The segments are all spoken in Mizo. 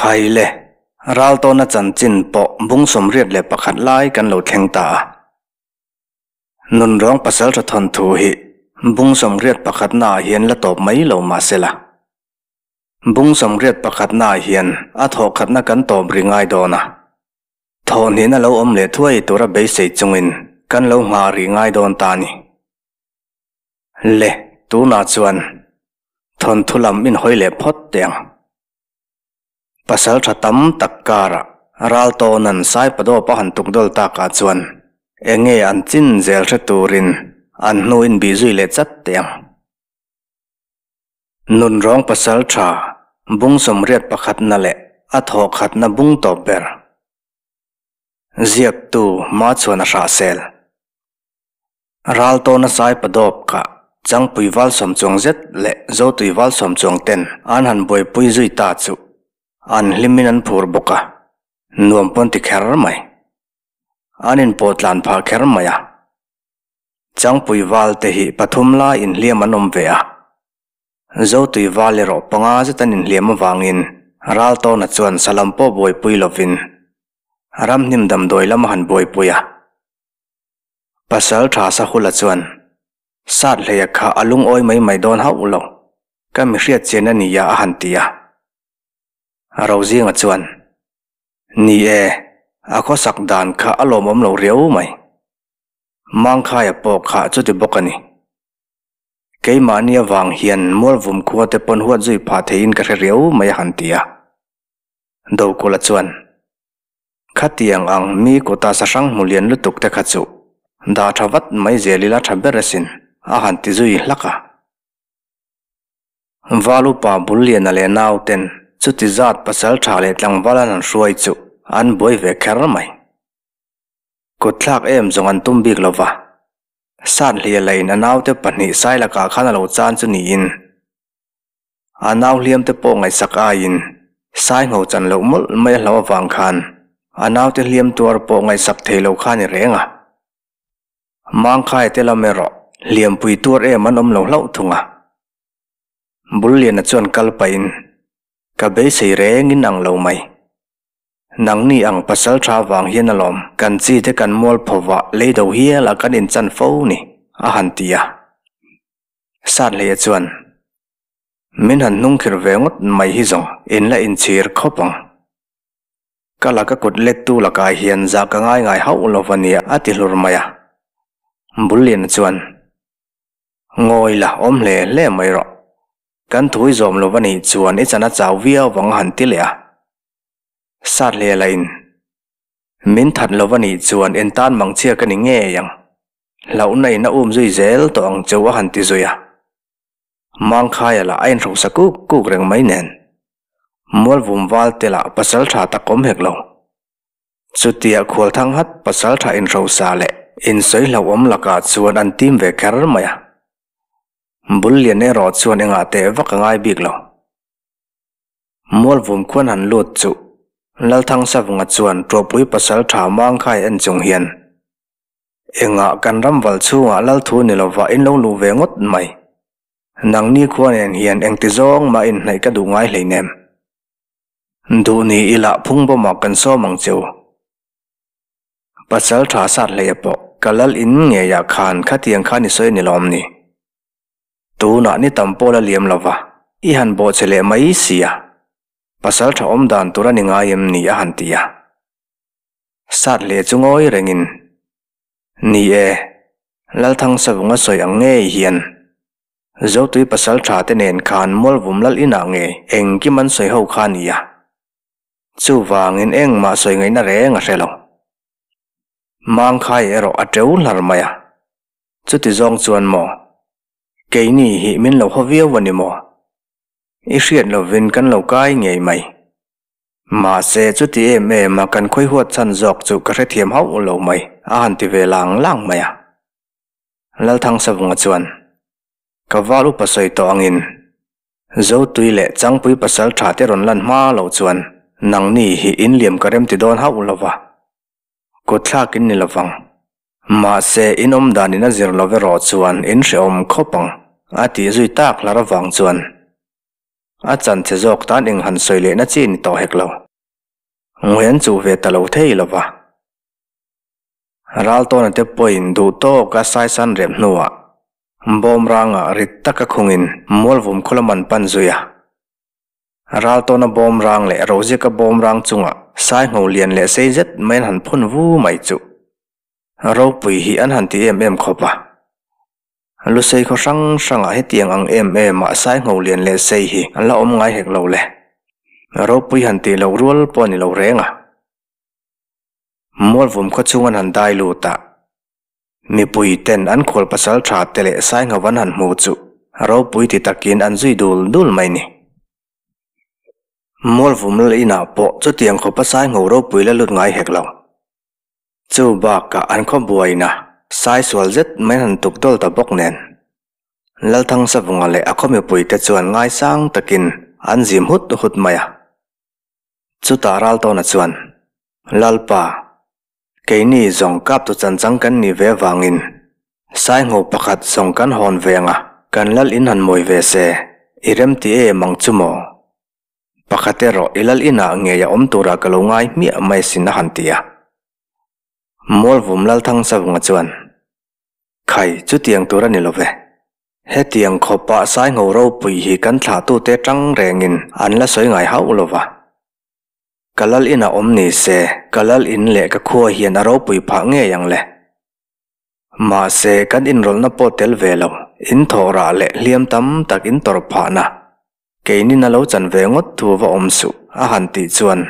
Khai le, ral tawna chanchin pawh bung 81 lai kan lo thleng ta a. Nunrawng pasaltha thawnthu hi bung 81 naah hian la tawp mai lo mah sela. Bung 81 naah hian a thawhkhatna kan tawp ri ngai dawn a. Thawhhnihna lo awm leh thuai tura beisei chungin kan lo nghah rih ngai dawn ta a ni. Le, tunah chuan thawnthu lam in hawi leh phawt teh ang. Pasal tha tam tak karah ral tawna'n Saipadawp a han tuk dawl takah chuan eng nge an chin zel hre turin an hnu in bih zui leh chat teh ang. Nunrawng pasal tha bung 81na leh a thawhkhatna bung tawp ber. Ziaktu Machuan a hrahsel. Ral tawna Saipadawp kha Changpui val sawm chuang zet leh Zotui val sawm chuang ten an han buaipui zui ta chu an hlimin an phur bawk a, nuam pawn ti kher mai. An inpawh tlan phah kher mai a. Changpui val te hi pathum lai inhliam an awm ve a, Zotui val erawh panga zet an inhliam avangin Ral tawna chuan salam pawh buaipui lovin ramhnim damdawi lam a han buaipui a. Pasal tha Sahula chuan, Sat hleia kha a lungawi mai mai dawn hauh lo, ka mi hriat chian a nia a han ti a. Rozinga chuan, Ni e, a khawsak dan kha a lawmawm lo riau mai. Mangkhaia pawh kha chuti bawk a ni. Keimahni avang hian Mualvum khua te pawn huat zui phah theiin ka hre riau mai a han ti a. Dokula chuan, Khatiang ang mi kuta sahrang hmu lian lutuk te kha chu dah tha vat mai zel ila tha ber asin, a han ti zui hlak a. Val upa bul liana leh nauten chuti zat pasal tha leh tlangval an han hruai chu an buai ve kher mai. Kutthlak em zawng an tum bik lova, sat hliah lain a naute pahnih sai lakah khan a lo chan chu niin, A nau hliam te pawh ngaihsak aiin sai ngho chan loh mawlh mai a hlo avang khan a naute hliam tuar pawh ngaihsak thei lo kha a ni reng a. Mangkhai te lam erawh hliampui tuar em an awm lo hlauh thung a. Bulliana chuan kal pahin, Ka beisei rengin ang lo mai. Nangni ang pasal tha vang hian alawm kan chi te kan mual phawvah lei do hial a kan inchan fo ni, a han ti a. Satleia chuan, Min han hnungkhir ve ngawt mai hi zawng in la inchhir khawp ang. Ka laka kut lettu lakah hian zah ka ngai ngai hauh lo va nia a ti hlur mai a. Bulliana chuan, Ngawi la awm hle hle mai rawh. Kan thui zawm lo va nih chuan i chan a chau viau vang a han ti leh a. Satleia lahin, Min that lo va nih chuan entan mangchhia ka ni ngei ang. Hlauhna in a um zui zel tawh ang cheu a han ti zui a. Mangkhaia lah a inhrosa kuk kuk reng mai nen. Mualvum val te lah pasal tha tak awm hek lo. Chutia khualthang hat pasal tha inhrosa leh insawi hlauhawm lakah chuan an tim ve kher mai a. Bullian erawh chuan engah teh vak a ngai bik lo. Mualvum khuan han lut chu Lalthangsavunga chuan Tuahpui pasal tha Mangkhai en chung hian Engah kan ram val chhungah lal thu ni lova in lo luh ve ngawt mai. Nangni khua nen hian engti zawng mah inhnaih ka duh ngai hleinem. Duh ni ila phung bawmah kan sawm ang che u. Pasal tha sat hleia pawh ka lal in ngeiah khan khatiang khan i sawi ni lawm ni. Tunah ni tam pawh la liam lova i han bawhchhe leh mai si a. Pasal tha awm dan tur a ni ngai em ni a han ti a. Sat hle chu ngawi rengin, Ni e, Lalthangsavunga sawi ang ngei hian Zotui pasal tha te nen khan Mualvum lal inah ngei engkim an sawi ho kha a ni a. Chuvangin engmah sawi ngaihna reng a hre lo. Mangkhai erawh a teu hlar mai a. Chuti zawng chuan maw, keini hi min lo haw viau a ni maw? I hriat lovin kan lo kai ngei mai. Mahse, chuti em em a kan khawi huat chhan zawk chu ka hrethiam hauh lo mai, a han ti ve lang lang mai a. Lalthangsavunga chuan, Ka val upa sawi tawh angin, Zotui leh Changpui pasal tha te rawn lan hma lo chuan nangni hi in liam ka rem ti dawn hauh lo va, kutthlak in ni lo vang. Mahse, in awm dan in a zir lo erawh chuan in hrehawm khawp ang, a tih zui tak hlar avang chuan. A chan che zawk tan eng han sawi lehna chi ni tawh hek lo. Ngawi an chuh ve ta lo thei lo va. Raltawna te pawhin duh tawka saisan rem hnuah bawm rangah rit taka khungin Mualvum khaw lam an pan zui a. Raltawna bawm rang leh Rozika bawm rang chungah saingho lian leh sei zet mai an han phun vu mai chuh. Ropui hi an han ti em em khawp a. Lusei khaw hrang hrangah hetiang ang em em ah saingho lian leh sei hi an la awm ngai hek lo le. Ropui han tih loh rual pawh a ni lo reng a. Mualvum khaw chhung an han dai lut a, mipui ten an khual pasal tha te leh saingho an han hmu chu ropui ti takin an zui dul dul mai ni. Mualvum lal inah pawh chutiang khawpa saingho ropui la lut ngai hek lo. Chu bakah an khaw buaina sai sual zet mai an han tuk dawl ta bawk nen. Lalthangsavunga leh a khaw mipuite chuan ngaisang takin an zim hut hut mai a. Chutah Raltawna chuan, Lalpa, keini zawng kaptu chanchang kan nih ve avangin Saingho pakhat zawng kan hawn ve anga kan lal in han mawi ve se, i remti em ang chu maw? Pakhat erawh i lal inah ngei a awm turah ka lo ngai hmiah mai sin a han ti a. Mualvum Lalthangsavunga chuan, Khai, chutiang tur a ni lo ve. Hetiang khawpah Saingho ropui hi kan thlahtute tang rengin an la sawi ngai hauh lo va. Ka lal inah awm ni se, ka lal in leh ka khua hian a ropui phah ngei ang le. Mahse, kan inrawlhna pawh tel ve lo, in thawh rah leh hliam tam tak in tawrh phahna, keinin a lo chan ve ngawt thu va awm suh, a han tih chuan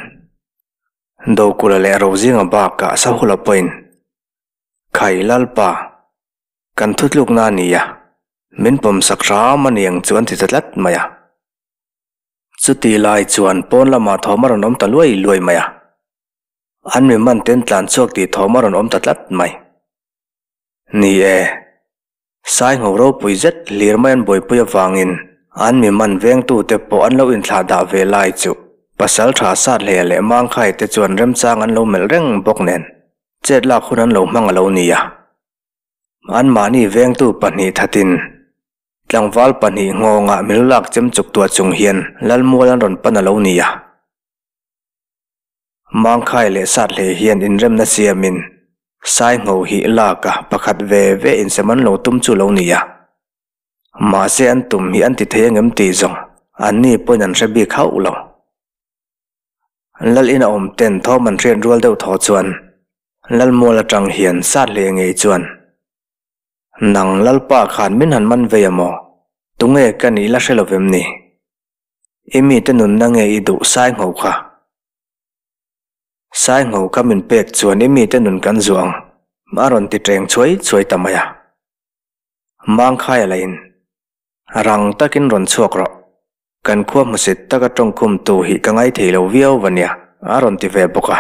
Dokula leh Rozinga bakah Sahula pawhin, Khai Lalpa, Kan thutlukna a ni a, min pawmsak hram a ni ang chu an ti ta tlat mai a. Chuti lai chuan pawn lamah thawm a rawn awm ta luai luai mai a. An mi man ten tlan chhuak tih thawm a rawn awm ta tlat mai. Ni e, Saingho ropui zet hlir mai an buaipui avangin an mi man vengtute pawh an lo inthlah dah ve lai chu pasal tha sat hle leh mangkhai te chuan remchang an lo melh reng bawk nen chet lak hun an lo hmang a lo ni a. Anmahni vengtu pahnih thatin tlangval pahnih nghawngah milu lak chem chuk tuah chung hian Lalmual an rawn pan a lo ni a. Mangkhai leh Sathlei hian inremna siamin Saingho hi lak a pakhat ve ve insem an lo tum chu lo ni a. Mahse an tum hi an ti thei angem tih zawng anni pawhin an hre bik hauh lo. Lal ina awm ten thawm an hriat rual deuh thaw chuan Lalmual atang hian sat hle ngei chuan, Nang Lalpa khan min han man vei a maw? Tunge ka nih la hre lo vem ni? I mite nunna nge i duh Saingho kha? Saingho kha min pek chuan i mite nun kan zuah ang, a rawn ti ṭeng chhuai chhuai ta mai a. Mangkhaia lahin, Rang takin rawn chhuak rawh. Kan khua hmusit taka tawngkhumtu hi ka ngaithei lo viau va nia, a rawn ti ve bawk a.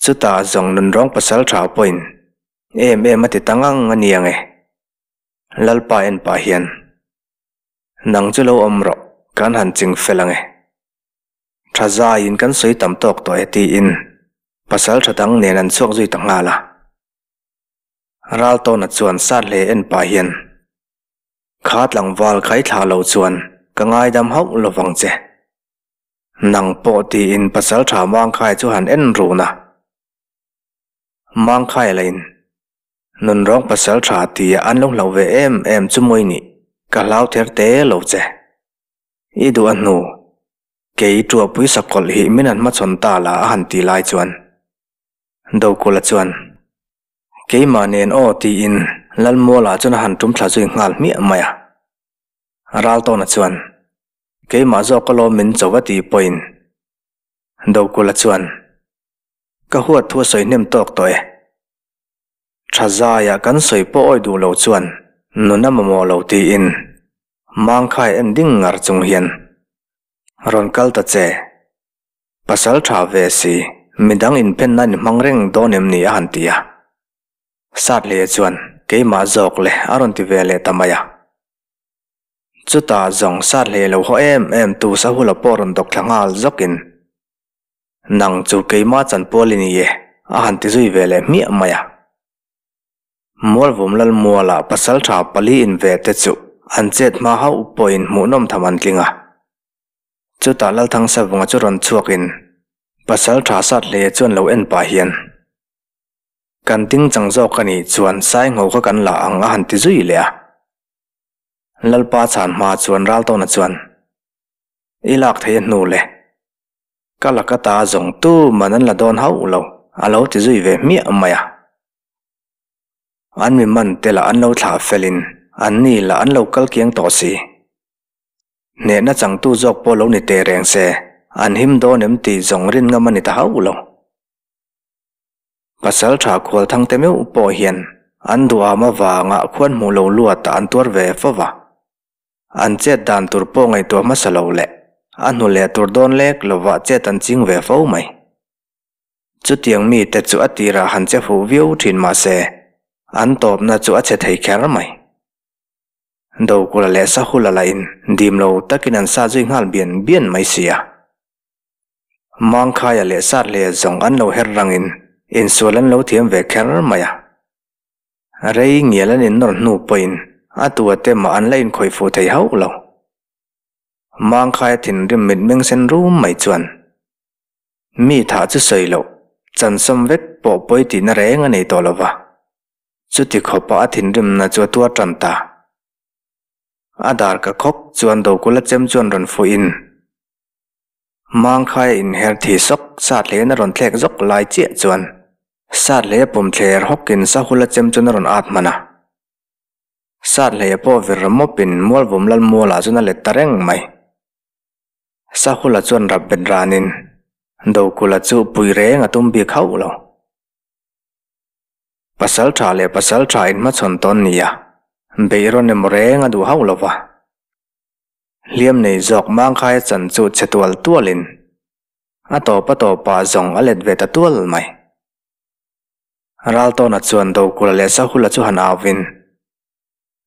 Chutah zawng nunrawng pasal tha pawhin em em a ti ta ngang a ni ang e. Lalpa en pah hian, Nang chu lo awm rawh, kan han ching fel ang e. Tha zaiin kan sawi tam tawk tawh e tiin pasal tha dang nen an chhuak zui ta nghal a. Raltawna chuan sat hle en pah hian, Kha tlangval khai thlah lo chuan ka ngaidam hauh lovang che. Nang pawh tiin pasal tha Mangkhai chu han en run a. Mangkhai lain, Nunrawng pasal tha tia an lo hlauh ve em em chu mawi nih, ka hlau ther te lo che. I duh a hnu, kei tuahpui sakawlh hi min han hmachhawn ta la a han ti lai chuan Dokula chuan, Keimah nen aw tiin Lalmuala chuan a han tum thla zui nghal hmiah mai a. Raltawna chuan, Keimah zawk alawm min cho a tih pawhin Dokula chuan, Ka huat thu a sawi hnem tawk tawh e. Tha zaia kan sawi pawh awi duh lo chuan nun a mamawh lo tiin Mangkhai en ding ngar chung hian, Rawn kal ta che. Pasal tha ve si, midang inphen nan i hmang reng dawn em ni a han ti a. Satleia chuan, Keimah zawk le a rawn ti ve leh ta mai a. Chutah zawng sat hlei lo haw em em tu Sahula pawh rawn dawk thla nghal zawkin, Nang chu keimah chanpual i ni e, a han ti zui ve leh hmiah mai a. Mualvum Lalmuala pasaltha pali in ve te chu An chet hma hauh pawhin hmuhnawm tham an tling a. Chutah Lalthangsavunga chu rawn chhuakin Pasalṭha Sathlei chuan lo en pah hian, Kan ding chang zawk a nih chuan Saingho kha kan la ang a han ti zui leh a. Lalpa chhan hma chuan Raltawna chuan, I lak thei a hnu le. Ka laka ta zawng tu man an la dawn hauh lo a lo ti zui ve hmiah mai a. An mi man te lah an lo thlah felin an ni lah an lo kal kiang tawh si. Hnehna changtu zawk pawh lo ni teh reng se, an him dawn em tih zawng rin ngam a ni ta hauh lo. Pasal tha khual thang te meuh pawh hian an duham avanga khuan hmuh lo luatah an tuar ve fo va. An chet dan tur pawh ngaihtuah hmasa lo leh a hnu leh tur dawn lek lovah chet an ching ve fo mai. Chutiang mite chu a tirah han che fuh viau thin mah se, an tawpna chu a chhe thei kher mai. Dokula leh Sahula lahin dim lo takin an sa zui nghal bian bian mai si a. Mangkhaia leh Sathlea zawng an lo her rangin insual an lo thiam ve kher mai a. Rei ngial an innawr hnu pawhin a tua te mah an la inkhawih fuh thei hauh lo. Mangkhaia thinrim mitmeng sen rum mai chuan Mi thah chu sawi loh, chansawm vek pawh pawi tihna reng a nei tawh lo va. Chuti khawpa a thinrimna chu a tuar tan ta. A dar ka khawk chuan Dokula chem chuan rawn fuihin Mangkhaia inher thi sawk sat hlein a rawn thlek zawk lai chiah chuan sat hlei a pawm thler hawkin Sahula chem chuan a rawn at hman a. Sat hlei a pawh vir mawpin Mualvawm Lalmualah chuan a let ta reng mai. Sahula chuan rap bet ranin Dokula chu pui reng a tum bik hauh lo. Pasal tha leh pasal tha inhmachhawn tawn nia, beihrawn emaw reng a duh hauh lo va. Hliam nei zawk Mangkhaia chan chu chhe tual tualin a tawp a tawpah zawng a let ve ta tual mai. Raltawna chuan Dokula leh Sahula chu han auvin,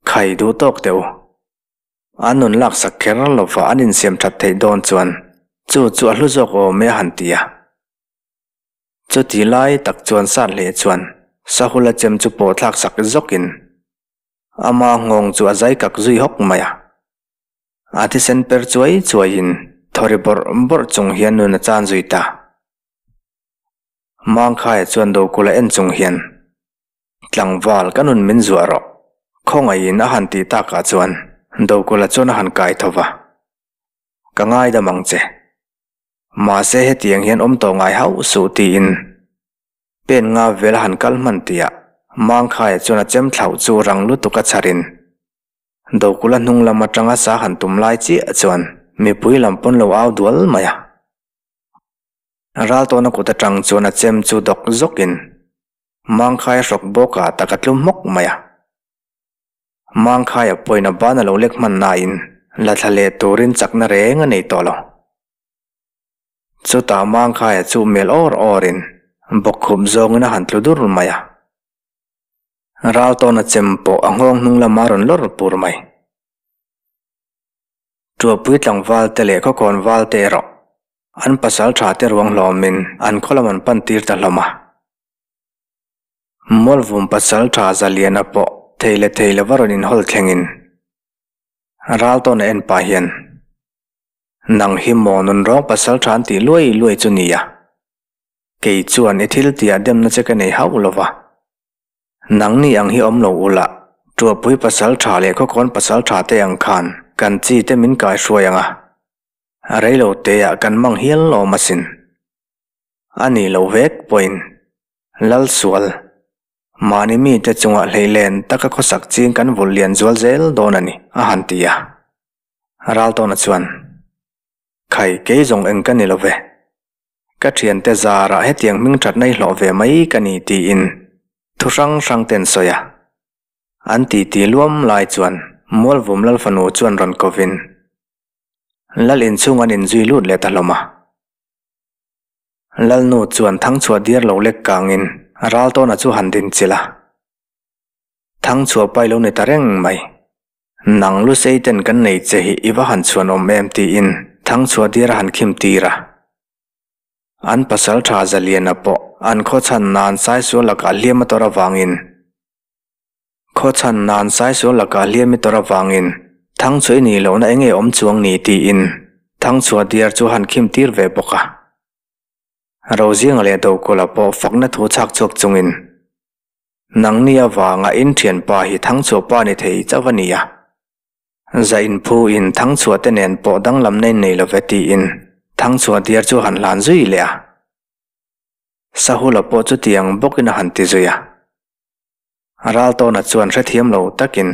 Khai duh tawk teh u. An nun laksak kher lova an insiam that theih dawn chuan chu chu a hlu zawk awm e a han ti a. Chuti lai tak chuan Sathleh chuan Sahula chem chu pawh thlaksak zawkin ama nghawng chu a zai kak zui hawk mai a. A thisen per chuai chuaiin thawri bawrh bawrh chung hian nun a chan zui ta. Mangkhaia chuan Dokula en chung hian Tlangval ka nun min zuah rawh. Khawngaihin a han tih takah chuan Dokula chuan a han kai tho va. Ka ngaidam ang che. Mahse hetiang hian awm tawh ngai hauh suh tiin pen nga vel a han kal hman tihah Mangkhaia chuan a chem thlauh chu rang lutuk a chharin Dokula hnung lam atanga sa han tum lai chiah chuan mipui lam pawn lo au dual mai a. Raltawna kut atang chuan a chem chu dawk zawkin Mangkhaia hrawk bawkah tak a tlum hmawk mai a. Mangkhaia pawhin a ban a lo lek hman nain la thla leh turin chakna reng a nei tawh lo. Chutah Mangkhaia chu mel awr awrin bawkkhup zawngin a han tlu dur mai a. Raltawna chem pawh a nghawng hnung lama rawn lawr pur mai. Tuahpui tlangval te leh khawkawn val te erawh an pasal tha te ruang hlawmin an khaw lam an pan tir ta hlawm a. Mualvum pasal tha Zaliana pawh thei leh thei lova rawn inhawl thlengin Raltawna en pah hian, Nang hi maw nunrawng pasal tha an tih luai luai chu nia. Kei chuan i thil tihah demna che ka nei hauh lova. Nangni ang hi awm lo ula, Tuahpui pasal tha leh khawkawn pasal tha te ang khan kan chi te min kai hruai ang a, a rei lo teah kan mang hial awm asin. A nih loh vek pawhin Lalsual, mahni mite chungah hleilen taka khawsak ching kan vulh lian zual zel dawn a ni, a han ti a. Raltawna chuan, Khai, kei zawng eng ka ni lo ve. Ka thiante zarah hetiang hming thatna i hlawh ve mai ka ni tiin thu hrang hrang ten sawi a. An titi luam lai chuan Mualvum Lal fanu chuan rawn kovin Lal inchhung an inzui lut leh ta hlawm a. Lalnu chuan Thangchhuah diar lo lek kangin Raltawna chu han din chilh a. Thangchhuah pai lo ni ta reng mai. Nang Lusei ten kan nei che hi i va han chhuan awm em tiin Thangchhuah diar a han khim tir a. An pasal tha Zaliana pawh an khaw chhan nan Saisual lakah hliam a tawrh avangin khaw chhan nan Saisual lakah hliam i tawrh avangin. Thangchhuah i nih lohna enge awm chuang ni tiin Thangchhuah diar chu a han khim tir ve bawk a. Rozinga leh Dokola pawh fakna thu chhak chhuak chungin nangni avanga in thianpa hi Thangchhuah pa ni thei chauh a ni a. Za inphu in Thangchhuah te nen pawh danglamna in nei love tiin Thangchhuah diar chu a han hlan zui leh a. Sahula pawh chutiang bawkin a han ti zui a. Raltawna chuan hrethiam lo takin,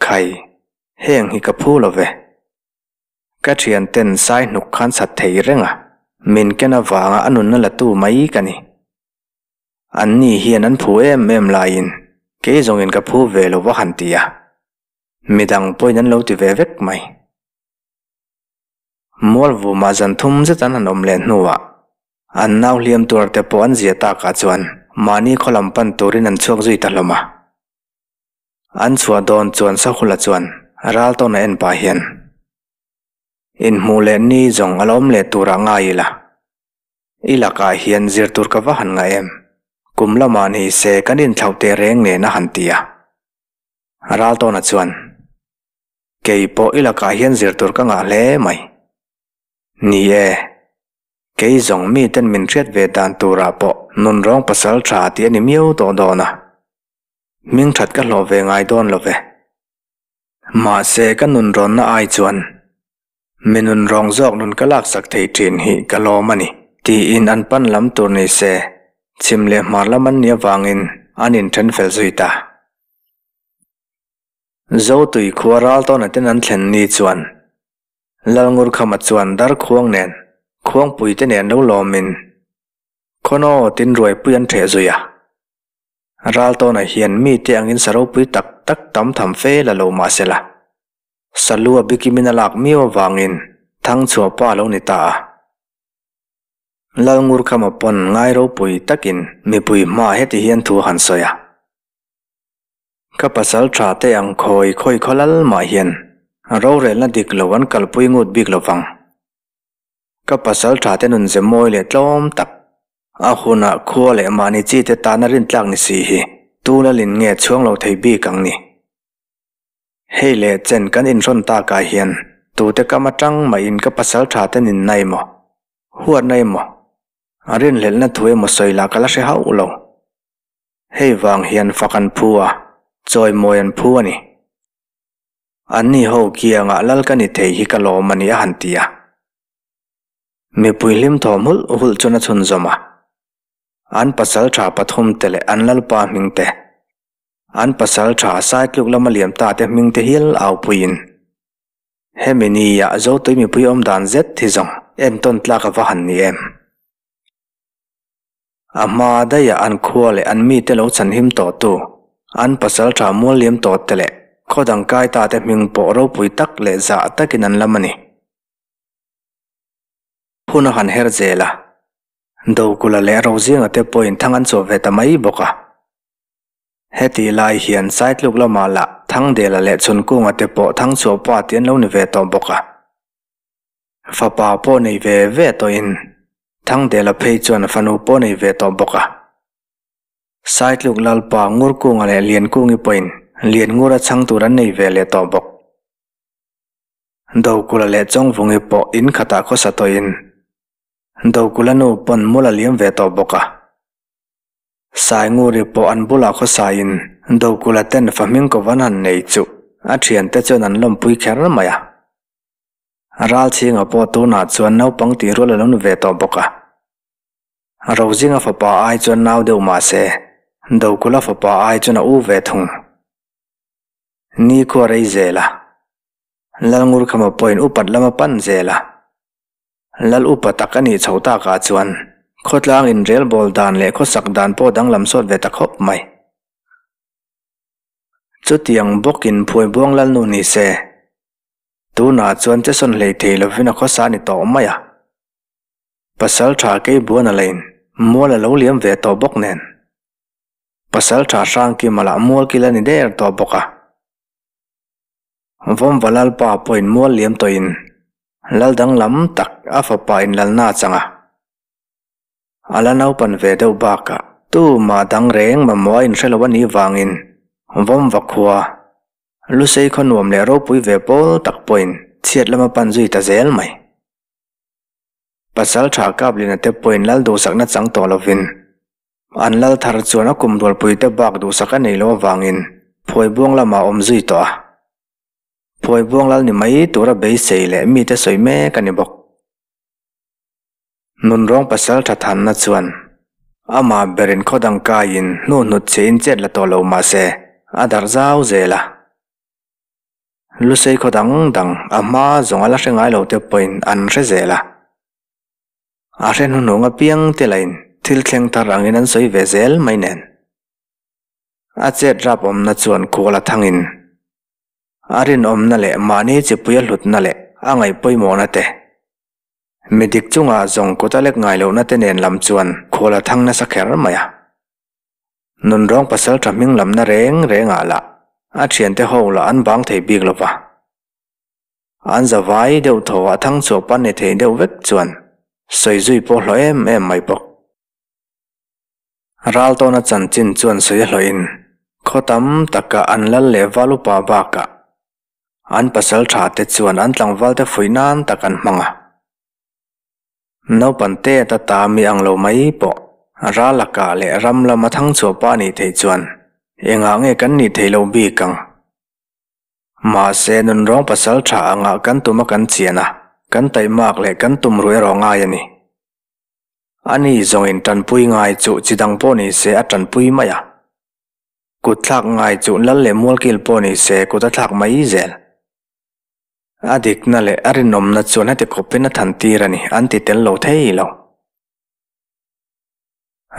Khai, heng hi ka phu lo ve. Ka thianten sai hnuk khan sat thei reng a, min ken avanga a nunna la tu mai ka ni. Anni hian an phu em em laiin kei zawngin ka phu ve lo va han ti a, midang pawhin an lo ti ve vek mai. Mualvumah zan thum zet an han awm leh hnuah an nau hliam tuar te pawh an zia takah chuan mahni khaw lam pan turin an chhuak zui ta hlawm a. An chhuah dawn chuan Sahula chuan ral tawn a en pah hian, Inhmuh leh ni zawng a la awm leh turah ngai ila. I lakah hian zir tur ka va han ngah em? Kum lamah ni se kan inthlauh teh reng nen a han ti a. Raltawna chuan, Kei pawh i lakah hian zir tur ka ngah hle mai. Ni e, kei zawng miten min hriat ve dan turah pawh nunrawng pasal tha tih a ni miau tawh dawn a. Hming that ka hlawh ve ngai dawn lo ve. Mahse ka nunrawnna ai chuan Mi nun rawng zawk nun ka laksak thei thin hi ka lawm a ni, tiin an pan lam tur ni se, chhim leh hmar lam an nih avangin an inthen fel zui ta. Zotui khua Raltawna ten an thlen ni chuan Lalngurkhama chuan Darkhuang nen Khuangpui te nen lo lawmin Khawnaw tin ruaipui an ṭheh zui a. Raltawna hian mite angin sa ropui tak tak tam tham fe la lo mah se la. Salu a bikimin a lak miau avangin Thangchhuah pa a lo ni ta a. Lalngurkhama pawn ngai ropui takin mipui hmaah heti hian thu a han sawi a. Ka pasal tha te ang khawi khawi khaw lal mah hian rorelna dik lo an kalpui ngut bik lo vang. Ka pasal tha te nun ze mawi leh tlawm tak, a hunah khua leh mahni chi te tana rintlak ni si hi tu lalin nge chhuang lo thei bik ang ni. Hei leh chen kan inhrawn takah hian tute kam atang mahin ka pasal tha te ninna emaw, huatna emaw, a rinhlelhna thu emaw sawi lah ka la hre hauh lo. Hei vang hian fak an phu a, chawimawi an phu a ni. Anni ho kiangah lal ka ni thei hi ka lawm a ni a han ti a. Mipui hlim thawm hulh hulh chuan a chhunzawm a. An pasal tha pathum te leh an lalpa hming te, An pasal tha Saitluk lama liam ta te hming te hial au puiin hemi nia Zotui mipui awm dan zet hi zawng entawn tlak a va han ni em. A hma daihah an khua leh an mite lo chhanhim tawh tu, an pasal tha mual liam tawh te leh khaw dang kai ta te hming pawh ropui tak leh zah takin an lam a ni. Hun a han her zel a, Dokula leh Rozinga te pawhin thang an chhuah ve ta mai bawk a. Hetih lai hian Saitluk lamah lah Thangdela leh Chhunkunga te pawh Thangchhuah pa tih an lo ni ve tawh bawk a. Fapa pawh nei ve ve tawhin Thangdela phei chuan fanu pawh nei ve tawh bawk a. Saitluk Lalpa Ngurkunga leh Liankungi pawhin Lianngura chhang tur an nei ve leh tawh bawk. Dokula leh Chawngvungi pawh in khatah khawsa tawhin Dokula nu pawn mul a liam ve tawh bawk a. Sainguri pawh an bulah khawsaiin Dokula ten fa hming ko van han nei chu a thiante chuan an lawmpui kher mai a. Ralchhinga pawh tunah chuan naupang tih rual a lo ni ve tawh bawk a. Rozinga fapa ai chuan nau deuh mah se Dokula fapa ai chuan a u ve thung. Nikhua rei zel a. Lalngurkhama pawhin upat lama pan zel a. Lal upa tak a nih chho takah chuan khawtlang inrelbawl dan leh khawsak dan pawh danglam sawt ve ta khawp mai. Chutiang bawkin Phuaibuang Lalnu ni se, tunah chuan chesawn hlei thei lovin a khawsa ni tawh mai a. Pasal tha Keibuan a lain mual a lo liam ve tawh bawk nen. Pasal tha Hrangkima lah mual kil a ni der tawh bawk a. Vawmva Lalpa pawhin mual liam tawhin lal danglam tak a fapa inlalna a chang a. A la naupan ve deuh bakah tumah dang reng mamawh a inhre lo a nih vangin Vawmva khua Lusei khaw nuam leh ropui ve pawl tak pawhin chhiat lama pan zui ta zel mai. Pasal tha Kaplina te pawhin lal duhsakna chang tawh lovin an lal thar chuan a kum rualpuite bak duhsak a nei lo avangin Phuaibuang lamah a awm zui tawh a. Phuaibuang lal ni mai tura beisei leh mite sawi mek a ni bawk. Nunrawng pasal tha thanna chuan amah berin khaw dang kaiin hnu hnut chhein chet la tawh lo mah se a darh zau zel a. Lusei khaw dang dang a hma zawng a la hre ngai lo te pawhin an hre zel a. A hre hnuhnung apiang te lahin thil thleng thar angin an sawi ve zel mai nen. A chet rap awmna chuan khual a thangin a rinawmna leh mahni chipui a hlutna leh a ngaih pawimawhna te Mi dik chungah zawng kut a lek ngai lohna te nen lam chuan khual a thang nasa kher mai a. Nunrawng pasal tha hming lamna reng rengah lah a thiante ho lah an bang thei bik lo va. An za vai deuh thaw ah thang chhuah pan ni thei deuh vek chuan sawi zui pawh hlawh em em mai bawk. Ral tawna chanchin chuan sawi a hlawhin khaw tam taka an lal leh val upa bakah An pasal tha te chuan an tlangval te fuih nan tak an hmang a. Naupan te ta ta mi ang lo mai pawh ral lakah leh ram lama thang chhuah pa nih theih chuan engah nge kan nih theih loh bik ang. Mahse nunrawng pasal tha angah kan tum a kan chian a, kan taihmak leh kan tum ruih erawh ngai a ni. Ani zawngin tanpui ngai chu chi dang pawh ni se a tanpui mai a. Kut thlak ngai chu lal leh mualkil pawh ni se kut a thlak mai zel. A dikna leh a rinawmna chuan heti khawpin a than tir a ni an ti tel lo thei lo.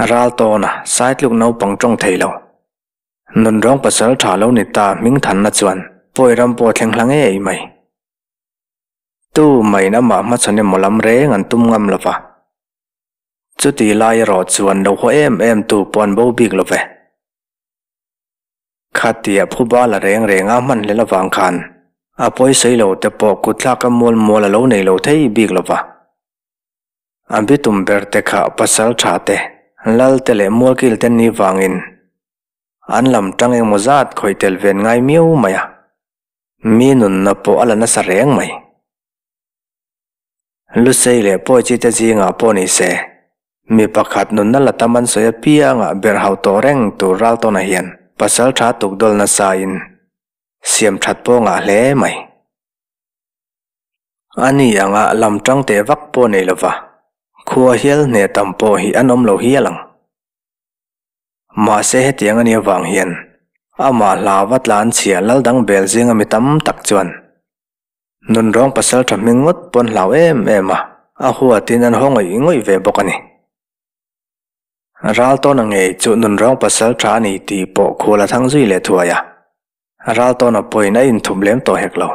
Ral tawna saitluk naupang tawng thei lo. Nunrawng pasal tha lo ni ta hming thanna chuan pawi ram pawh a thleng hla ngei mai. Tu maiin amah hmachhawn emaw lam reng an tum ngam lo va. Chuti lai erawh chuan lo haw em em tu pawh an bo bik lo ve. Khatia phuba la reng reng a hman hlel avang khan a pawisawi lo te pawh kutthlak a mual mual a lo nei lo thei bik lo va. A bitum ber te kha pasal tha te, lal te leh mualkil te ni vangin an lam tang engmaw zat khawih tel ven ngai miau mai a, mi nunna pawh a la nasa reng mai. Lusei leh Pawichi te zingah pawh ni se, mi pakhat nunna la tam an sawi apiangah ber hau tawh reng tur ral tawnah hian pasal tha tuk dawl nasa in siam that pawh ngah hle mai. A ni anga lam tang teh vak pawh nei lova, khua hial hneh tam pawh hi an awm lo hial ang. Mahse hetiang a nih avang hian amah hlauva tlan chhia lal dang bel zinga mi tam tak chuan Nunrawng pasal tha hming ngawt pawn hlau em em a, a huatin an haw ngawih ngawih ve bawk a ni. Raltawna ngei chu nunrawng pasal tha a ni tih pawh khual a thang zui leh thuai a, Raltawna pawhin a inthup lem tawh hek lo.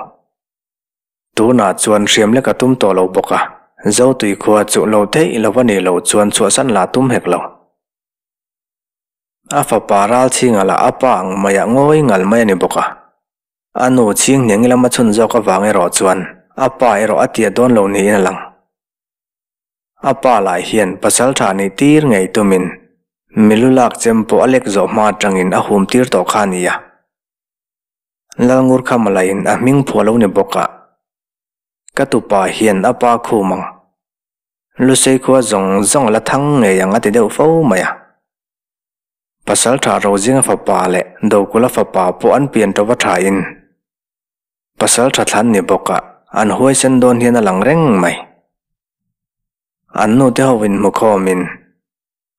Tunah chuan hriam lek a tum tawh lo bawk a, Zotui khua chu lo theih lo a nih loh chuan chhuahsan lah tum hek lo. A fapa Ralchhinga lah a pa ang maiah ngawi ngal mai a ni bawk a. A nu chhing hneng lama chhun zawk avang erawh chuan a pa erawh a tia dawn lo niin a lang. A pa lah hian pasal tha nih tir ngei tumin milu lak chem pawh a lek zawh hma atangin a hum tir tawh kha a ni a. Lalngur kha malaiin a hming phuah lo ni bawk a, ka tupa hian a pa khum ang. Lusei khua zawng zawng a la thang ngei ang a ti deuh fo mai a. Pasalṭha Rozinga fapa leh Dokula fapa pawh an pian ṭo va ṭhain Pasalṭha thlan ni bawkah an huaisen dawn hian a lang reng mai. An nute ho inhmukhawmin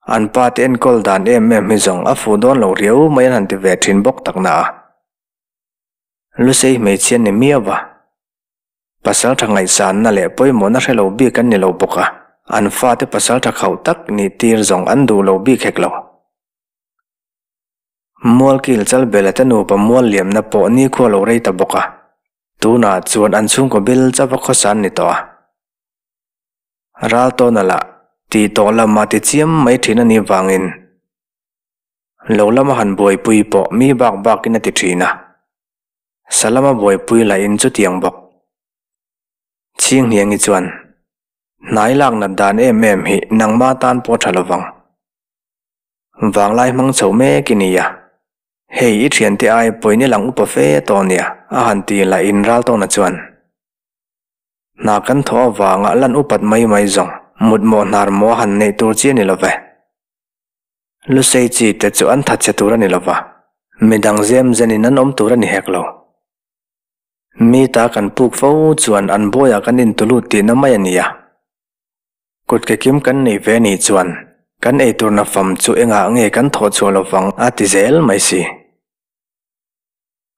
an pa te enkawl dan em em hi zawng a fuh dawn lo riau mai an han ti ve ṭhin bawk tak na a. Lusei hmeichhia ni miau va. Pasalṭha ngaihsanna leh pawimawhna hre lo bik an ni lo bawk a, an fate pasalṭha khauh tak nih tir zawng an duh lo bik hek lo. Mualkil Chalbela te nupa mual liamna pawh nikhua lo rei ta bawk a, tunah chuan an chhungkaw bil chauh a khawsa an ni tawh a. Raltawna lah tih tawh lama ti chiam mai ṭhin a nih vangin lo lama han buaipui pawh mi bak bakin a ti ṭhin a. Salama buaipui lahin chutiang bawk. Chhinghniangi chuan, Hnai lak nat dan em em hi nangma tan pawh tha lovang. Vanglai hmang chho mek i ni a. Hei i thiante ai pawhin i lang upa fe tawh nia, a han ti lah in Raltawna chuan. Hna kan thawh avanga lan upat mai mai zawng mutmawh hnar maw han neih tur chi a ni lo ve. Lusei chi te chu an thatchhe tur a ni lo va, midang zem zenin an awm tur a ni hek lo. Mi ta kan puk fo chuan an bawiah kan intulut tihna mai a ni a. Kut ke kim kan nei ve nih chuan kan eitur na fam chu engah nge kan thawh chhuah lo vang a ti zel mai si.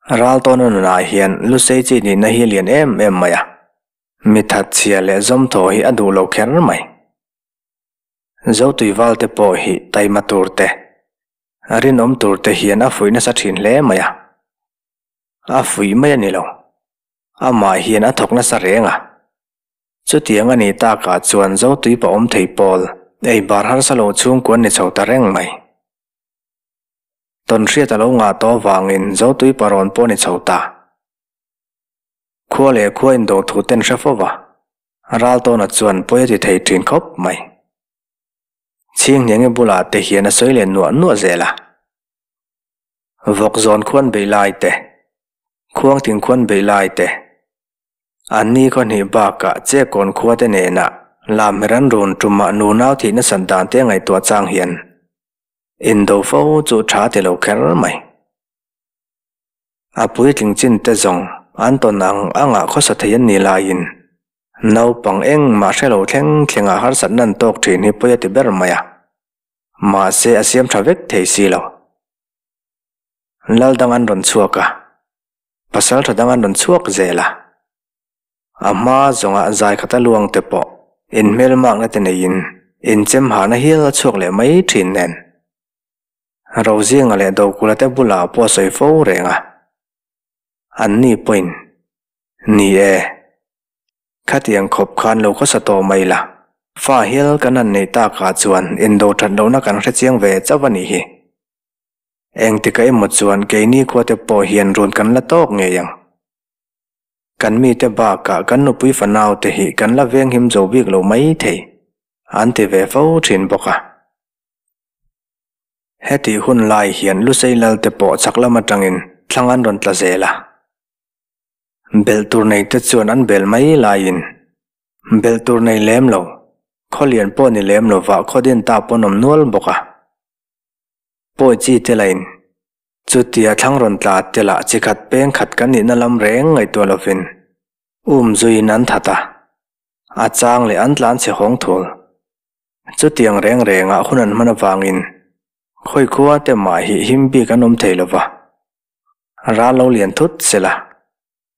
Raltawna nunah hian Lusei chi nihna hi a lian em em mai a, mi thatchhia leh zawmthaw hi a duh lo kher mai. Zotuival te pawh hi taima tur te, rinawm tur te hian a fuih nasa thin hle mai a. A fuih mai a ni lo, amah hian a thawk nasa reng a. Chutiang a nih takah chuan Zotuipa awm thei pawl ei bar harsa lo chhungkuan ni chho ta reng mai. Tawnhriat a lo ngah tawh avangin Zotuipa rawn pawh ni chho ta. Khua leh khua indo thu ten hre fo va, Raltawna chuan pawi a ti thei thin khawp mai. Chhinghniangi bulah te hian a sawi leh nuah nuah zel a. Vawkzawn khuan beih lai te, Khuangting khuan beih lai te, Anni khaw hnih bakah Chekawn khua te nena Lamher an run tumah nunau thih nasat dan te ngaihtuah chang hian indo fo chu tha ti lo kher mai. A puitling chin te zawng an tawn ang angah khawsa thei an nih laiin naupang engmah hre lo thleng thlengah harsatna an tawk thin hi pawi a ti ber mai a, mahse a siam tha vek thei si lo. Lal dang an rawn chhuak a. Pasal tha dang an rawn chhuak zel a, a hma zawnga zai khata luang te pawh inhmelmakna te neiin inchem hahna hial a chhuak leh mai thin nen. Rozinga leh Dokula te bulah pawh a sawi fo reng a, anni pawhin, Ni e, khatiang khawp khan lo khawsa tawh mai la, fa hial kan han neih takah chuan indo that lohna kan hrechiang ve chauh a nih hi. Engtika emaw chuan keini khuate pawh hian run kan la tawk ngei ang. Kan mite bakah kan nupui fanaute hi kan la venghim zo bik lo mai thei, an ti ve fo thin bawk a. Hetih hun lai hian Lusei Lalte pawh chak lam atangin thlang an rawn tla zel a. Belh tur neite chuan an bel mai laiin belh tur nei lem lo, khaw lian pawh ni lem lovah khaw din ta pawn awm nual bawk a. Pawi chi te lain, chutia thlang rawn tla te lah chi khat peng khat kan nihna lam reng ngaihtuah lovin um zuiin an that a, a chang leh an tlan chhe hawng thul. Chutiang reng rengah hun an hman avangin khawi khua te mah hi him bik an awm thei lova, ral lo lian thut sela,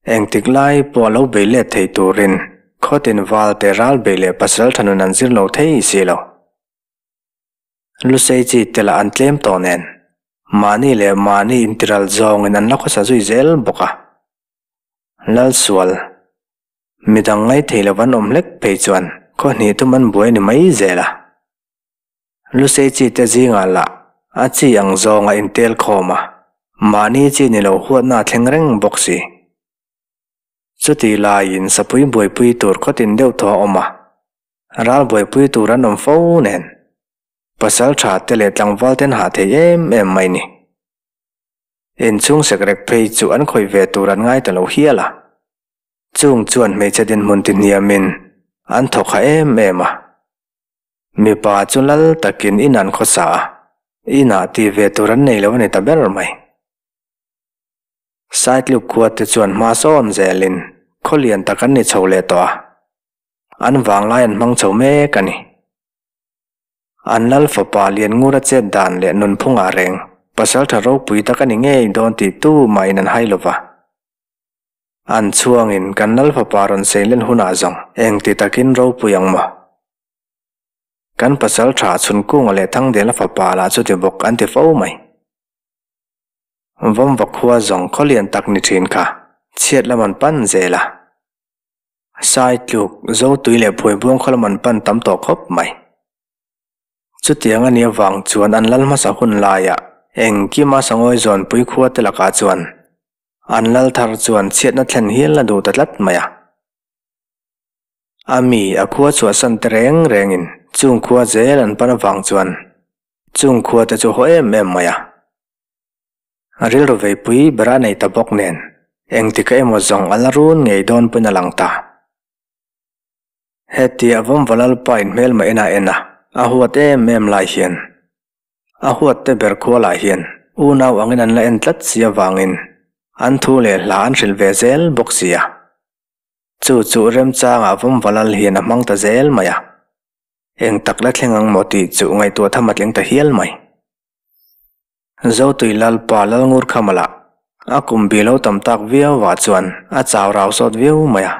engtik lai pawh lo bei let thei turin khawtin val te ral bei leh pasal tha nun an zir lo thei si lo. Lusei chi te lah an tlem tawh nen, mahni leh mahni intiral zawngin an la khawsa zui zel bawk a. Lalsual, midang ngaithei lo an awm hlek phei chuan khaw hnih thum an buai ni mai zel a. Lusei chi te zingah lah a chi ang zawnga intel khawm a, mahni chi ni lo huatna a thleng reng bawk si. Chutih laiin sapui buaipui tur khawtin deuh thaw a awm a. Ral buaipui tur an awm fo nen, pasal tha te leh tlangval ten hah thei em em mai ni. Inchhung sekrek phei chu an khawih ve tur an ngai ta lo hial a. Chung chuan hmeichhe dinhmun ti hniamin an thawk ha em em a. Mipa chu lal takin in an khawsa a, inah ti ve tur an nei lo a ni ta ber mai. Saitluk khua te chuan hma sawn zelin khaw lian tak an ni chho leh tawh a. An vanglai an hmang chho mek a ni. An lal fapa Lianngura chet dan leh nunphungah reng pasaltha ropui tak a ni ngei dawn tih tu mahin an hai lo va. An chhuangin kan lal fapa rawn seilen hunah zawng engti takin ropui ang maw? Kan pasaltha Chhunkunga leh Thangdela fapa lah chuti bawk an ti fo mai. Vawmva khua zawng khawlian tak ni thin kha chhiat lam an pan zel a. Saitluk, Zotui leh Phuaibuang khaw lam an pan tam tawh khawp mai. Chutiang a nih avang chuan an lal hmasa hun laiah engkima Sangawi zawnpui khua te lakah chuan an lal thar chuan chhiatna thlen hial a duh ta tlat mai a. A mi a khua chhuahsan te reng rengin chung khua zel an pan avang chuan chung khua te chu haw em em mai a. A rilru veipui ber a nei ta bawk nen, engtika emaw zawng a la run ngei dawn pawhin a lang ta. Hetia Vawmva Lalpa in hmelma en a en a, a huat em em lai hian, a huat te ber khualah hian unau angin an la en tlat si avangin an thu leh hla an hrilh ve zel bawk si a. Chu chu remchangah Vawmva Lal hian a hmang ta zel mai a. Eng tak la thleng ang maw tih chu ngaihtuah tham a tling ta hial mai. Zotui Lalpa Lalngurkhama lah a kum bi lo tam tak viau ah chuan a chau rau sawt viau mai a.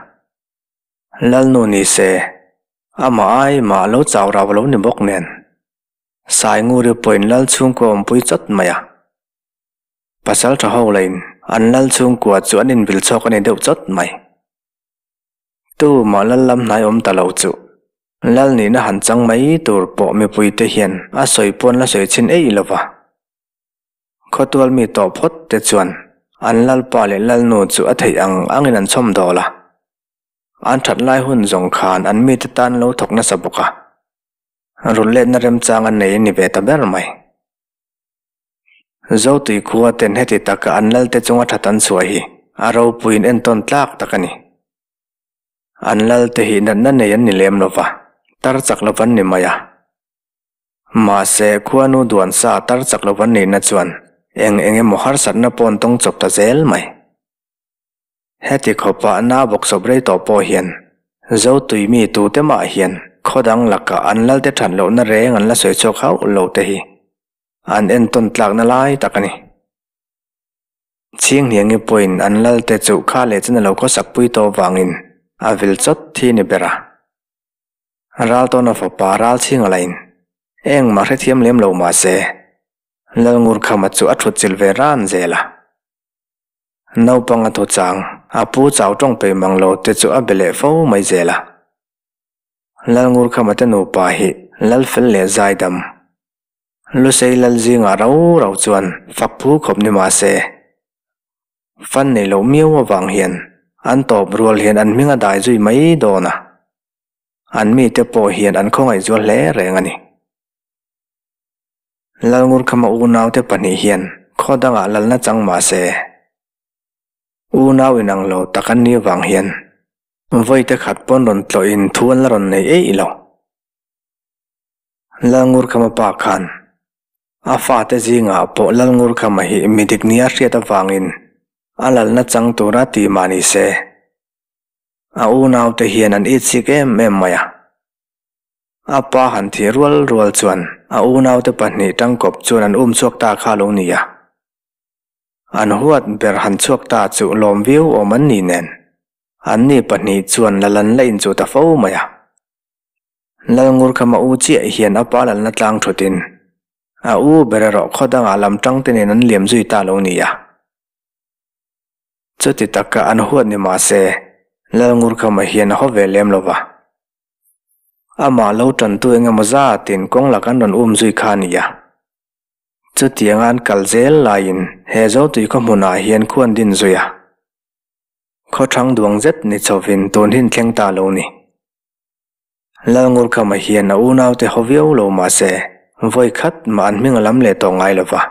Lalnu ni se, amah ai mah lo chau rau lo ni bawk nen. Sainguri pawhin Lal chhungkua awmpui chawt mai a. Pasal tha ho lahin an Lal chhungkua chu an inbil chhawk a ni deuh chawt mai. Tu mah Lal lam hnai awm ta lo chu Lal nihna han chang mai tur pawh mipuite hian a sawi pawn la sawi chhin eih lo va. Khawtual mi tawh phawt te chuan an Lalpa leh Lalnu chu a theih ang angin an chhawm dawl a. An that lai hun zawng khan an mite tan lo thawk nasa bawk a, rulh letna remchang an nei a ni ve ta ber mai. Zotui khua ten heti taka an lalte chunga that an chhuah hi a ropuiin entawn tlak tak a ni. An lalte hi natna nei an ni lem lo va, tar chak lo an ni mai a. Mahse, khuanu duan sa tar chak lo an nihna chuan eng eng emaw harsatna pawh an tawng chawp ta zel mai. Heti khawpah na bawksawp rei tawh pawh hian Zotui mi tute mah hian khaw dang lakah an lalte that lohna reng an la sawi chhuak hauh lo te hi an entawn tlakna lai tak a ni. Chhinghniangi pawhin an lalte chu kha leh chen a lo khawsak pui tawh vangin a vil chawt thi ni ber a. Raltawna fapa Ralchhinga lahin engmah hrethiam lem lo mah se Lalngurkhama chu a thutchilh ve ran zel a. Naupang a thu chang, a pu chau tawng peih mang lo te chu a be leh fo mai zel a. Lalngurkhama te nupa hi Lalfel leh Zaidam, Lusei Lalzingah rau rau chuan fak phu khawp ni mah se, fan nei loh miau avang hian an tawp rual hian an hming a dai zui mai dawn a, an mite pawh hian an khawngaih zual hle reng a ni. Lalngurkhama unaute pahnih hian khaw dangah lalna chang mah se, unau inang lo tak an nih vang hian vawite khat pawn rawn tlawhin thu an la rawn nei eih lo. Lalngurkhama pa khan a fate zingah pawh Lalngurkhama hi mi dik nia hriat avangin a lalna chang tura ti mah ni se, a unaute hian an itsik em em mai a. A pa han thih rual rual chuan a unaute pahnih tangkawp chuan an um chhuak ta kha lo ni a. An huat ber han chhuak ta chu lawm viau awm an ni nen, anni pahnih chuan lal an la inchuh ta fo mai a. Lalngurkhama u chiah hian a pa lalna tlang thutin a u ber erawh khaw dangah lam tangte nen an liam zui ta lo ni a. Chuti taka an huat ni mah se, Lalngurkhama hian a haw ve lem lo va. Amah lo tantu eng emaw zatin kawng lak an rawn um zui kha a ni a. Chutianga an kal zel laiin he Zotui khaw hmunah hian khu an din zui a. Khaw thang duang zet ni chhovin tun hin thleng ta lo ni. Lalngurkhama hian a unaute haw viau lo mah se vawi khat mah an hming a lam leh tawh ngai lo va.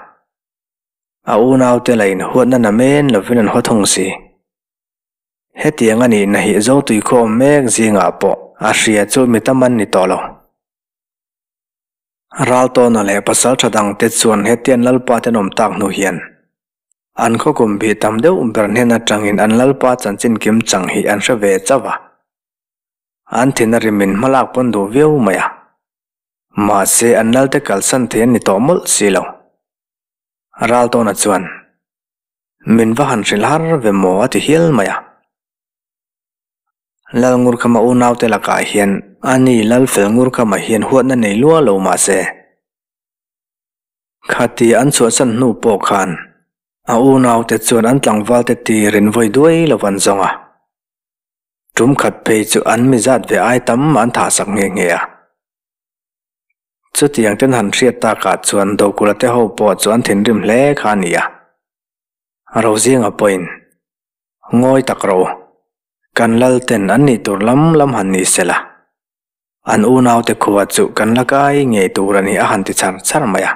A unaute lain huatna namen lovin an haw thung si. Hetiang a nihna hi Zotui khaw awm mek zingah pawh a hria chu mi tam an ni tawh lo. Raltawna leh pasal tha dangte chuan hetian Lalpa te an awm tak hnu hian an khaw kum bih tam deuh ber hnen atangin an Lalpa chanchin kim chang hi an hre ve chauh a. An thin a rimin hmalak pawn duh viau mai a. Mahse an Lalte kalsan thei an ni tawh mawlh si lo. Raltawna chuan. Min va han hrilh har ve maw a ti hial mai a. Lalngurkhama unaute lakah hian a ni Lalfelngurkhama hian huatna nei lua lo mah se. Khati an chhuahsan hnu pawh khan a unaute chuan an tlangvalte tirin vawi duai lo an zawng a. Tum khat phei chu an mi zat ve ai tam an thahsak nghe nghe a. Chutiang ten han hriat takah chuan Dokulate te ho pawh chu an thinrim hle kha a ni a. Rozinga pawhin, Ngawi tak ro, kan lal ten an nih tur lam lam han ni se la, an unaute khua chu kan la kai ngei tur a ni a han ti char char mai a.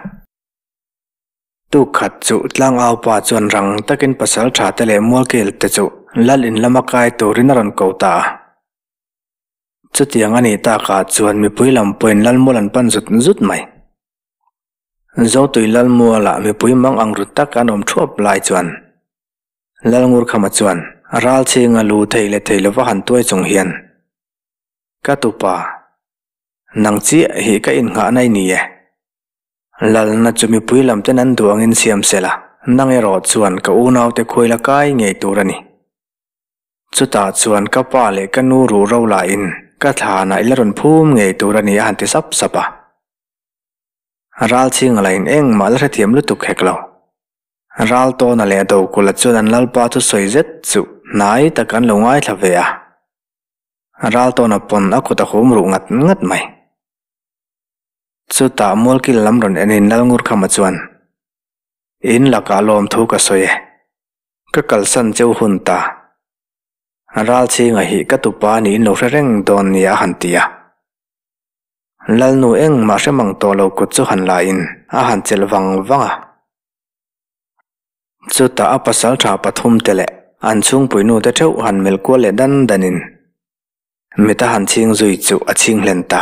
Tuk khat chu tlangau pa chuan rang takin pasaltha te leh mualkel te chu lal in lama kai turin a rawn ko ta a. Chutiang a nih takah chuan mipui lam pawhin lalmual an pan zut zut mai. Zotui lalmualah mipui mang ang ru tak an awm thuap lai chuan Lalngurkhama chuan ralchhinga lu thei leh thei lova han tuai chung hian, Ka tupa, nang chiah hi ka innghahna i ni e. Lalna chu mipui lam ten an duh angin siam se la, nang erawh chuan ka unaute khuai la kai ngei tur a ni. Chutah chuan ka pa leh ka nu ruh ro lahin ka thlanah i la rawn phum ngei tur a ni a han ti sap sap a. Ralchhinga lahin engmah la hrethiam lutuk hek lo. Raltawna leh Dokula chuan an lalpa chu sawi zet chu hnai tak an lo ngaithla ve a. Raltawna pawn a kut a hum ruh ngat ngat mai. Chutah Mualkil lam rawn enin Lalngurkhama chuan, In lakah lawmthu ka sawi e. Ka kalsan cheu hun ta. Ralchhinga hi ka tupa niin lo hre reng dawn nia a han ti a. Lalnu engmah hre mang tawh lo kut chu han la in a han chelh vang vang a. Chutah a pasal tha pathum te leh an chhungpui nu te theuh han melh kual leh dan dan in mit a han chhing zui chu a chhing hlen ta.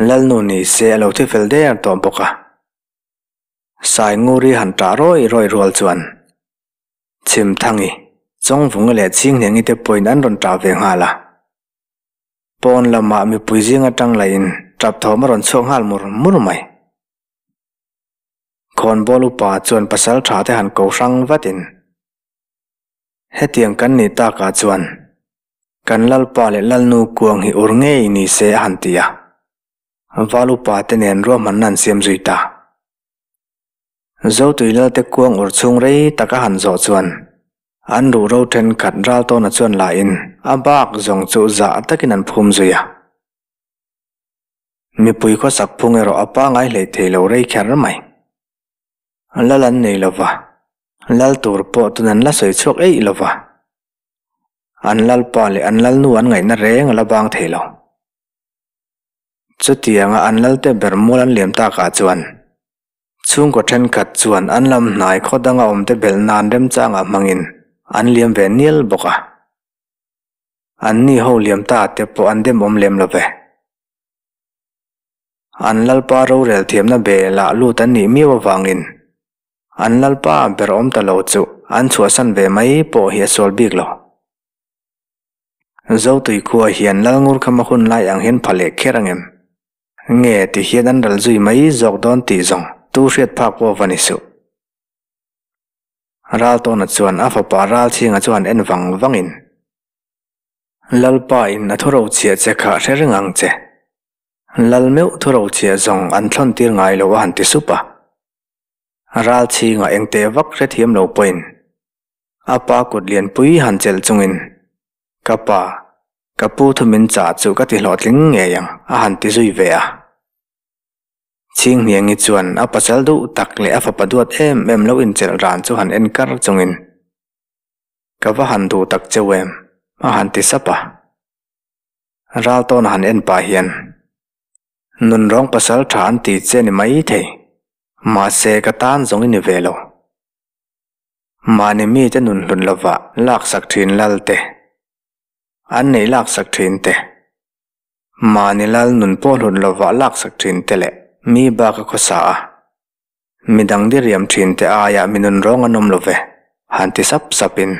Lalnu ni se a lo thi fel der tawh bawk a. Sainguri han ṭah rawih rawih rual chuan Chhimthangi, Chawngvunga leh Chhinghnengi te pawhin an rawn ṭah ve nghal a. Pawn lamah mipui zing aṭang lahin ṭap thawm a rawn chhuak nghal mur mur mai. Khawnbawl upa chuan pasal ṭha te han ko hrang vatin, Hetiang kan nih takah chuan kan lalpa leh lalnu kuang hi ur ngei ni se a han ti a. Val upa te nen ruahmanna an siam zui ta. Zotui lalte kuang ur chhung rei tak a han zawh chuan an ruhro thenkhat Raltawna chuan la in a bak zawng chu zah takin an phum zui a. Mipui khawsak phung erawh a pangai hlei thei lo rei kher mai. Lal an nei lo va, lal tur pawh tun an la sawi chhuak eih lo va. An lalpa leh an lalnu an ngaihna reng a la bang thei lo. Chutianga an lalte ber mual an liam takah chuan chhungkaw thenkhat chuan an lam hnai khaw danga awmte belh nan remchangah hmangin an liam ve nial bawk a. Anni ho liam ta te pawh an demawm lem lo ve. An lalpa rorel thiamna belah lut an nih miau avangin an lalpa ber awm ta lo chu an chhuahsan ve mai pawh hi a sual bik lo. Zotui khua hian Lalngurkhama hun lai ang hian pha leh kher ang em? Nge ti hian an ral zui mai zawk dawn tih zawng tu hriat phak pawh va ni suh. Raltawna chuan a fapa Ralchhinga chu han en vang vangin, Lalpa in a thuro chhiah che kha hre reng ang che. Lal meuh thuro chhiah zawng an thlawn tir ngai lo a han ti sup a. Ralchhinga engteh vak hrethiam lo pawhin A pa kut lianpui han chelh chungin, Ka pa, ka pu thu min chah chu ka ti hlawhtling ngei ang, a han ti zui ve a. Chhinghniangi chuan a pasal duh tak leh a fapa duat em em lo inchelh ran chu han en kar chungin, Ka va han duh tak cheu em? a han ti sap a. Raltawn a han en pah hian, Nunrawng pasal tha an ti che ni mai thei, mahse ka tan zawng i ni ve lo. Mahni mite nun hlun lova laksak thin lal te, an neih laksak thin te, mahni lal nun pawh hlun lova laksak thin te leh mi bak a khawsa a, midang diriam thin te aia mi nun rawng an awm lo ve, han ti sap sapin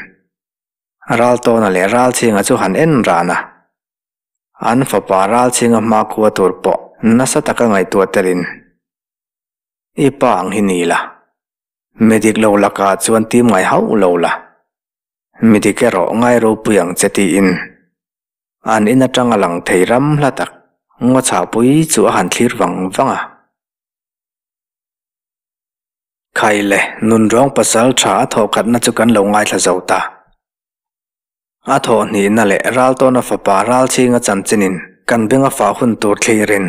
Raltawna leh Ralchhinga chu han en ran a. An fapa Ralchhinga hmakhua tur pawh nasa taka ngaihtuah telin, I pa ang hi ni la. Mi dik lo lakah chuan tim ngai hauh lo la, mi dik erawh ngai ropui ang che tiin an in atang a lang thei ram hla tak ngaw chhahpui chu a han thlir vang vang a. Khai le, nunrawng pasal tha a thawh khatna chu kan lo ngaithla zo ta. A thawh hnihna leh Raltawna fapa Ralchhinga chanchinin kan benga fah hun tur thlirin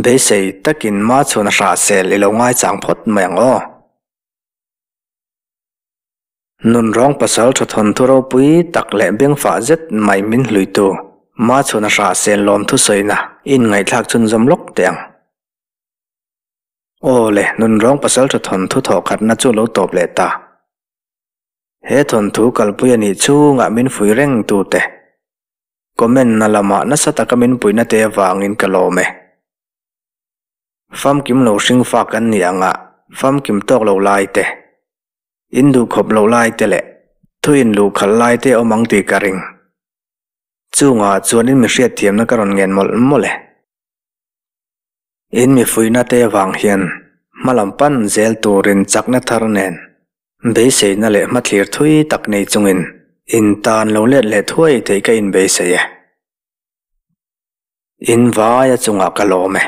Beisei takin ma chhun a hrah sel i lo ngaichang phawt mai ang aw. Nunrawng pasal tha thawnthu ropui tak leh bengfah zet mai min hluitu ma chhun a hrah sel lawm thusawina i inngaihthlak chhunzawm lawk teh ang. Aw le, nunrawng pasalṭha thawnthu thawhkhatna chu lo tawp leh ta. He thawnthu kalpui a nih chhungah min fui reng tute comment na lamah nasa taka min puihna te avangin ka lawm e. Famkim lo hringfa kan nih anga famkim tawk lo lai te, in duhkhawp loh lai te leh thu inluhkhalh lai te awm ang tih ka ring. Chungah chuan in mi hriatthiamna ka rawn ngen mawlh mawlh e. In mi fuihna te avang hian hmalam pan zel turin chakna thar nen beiseina leh hmathlir thui tak nei chungin in tan lo let leh thuai theih ka inbeisei e. In vaia chungah ka lawm e.